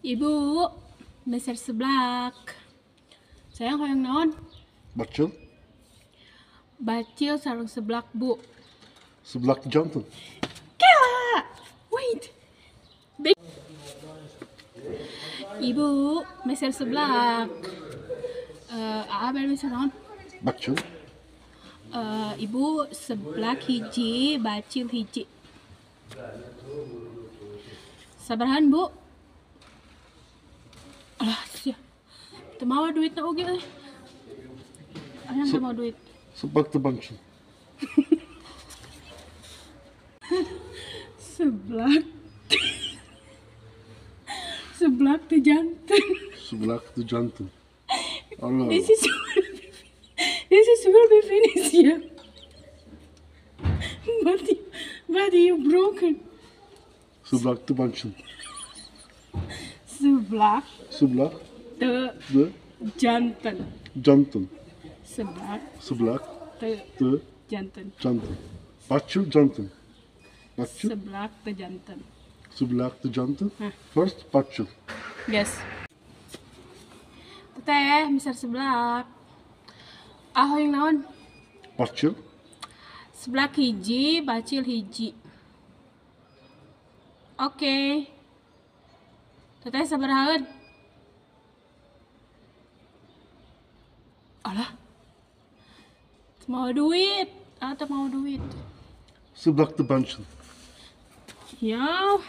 Ibu, meser seblak. Sayang hoyong naon? Bacil. Bacil sareng seblak, Bu. Seblak jantan. Kela! Wait. Ibu, meser seblak. Aa bade meser naon? Bacil. Ibu seblak hiji, bacil hiji. Sabarahan, Bu? Alah, sia. Teu mawa duitna oge euy. Ayang teu mawa duit. Seblak teu bacil. Seblak. Seblak teu janten. Seblak teu janten. Allah. This is will be finished here. But you broken. Seblak teu bacil. Seblak. Seblak. Teu janten. Janten. Seblak. Seblak. Teu janten. Janten. Bacil janten. Bacil. Seblak teu janten. Seblak teu janten. Huh. First bacil. Yes. Teteh, meser seblak. Ah, hoyong naon? Bacil. Seblak hiji, bacil hiji. Oke. Teteh sabarahaeun? Alah. Mau duit, atau mau duit. Seblak teu bacil. Ya.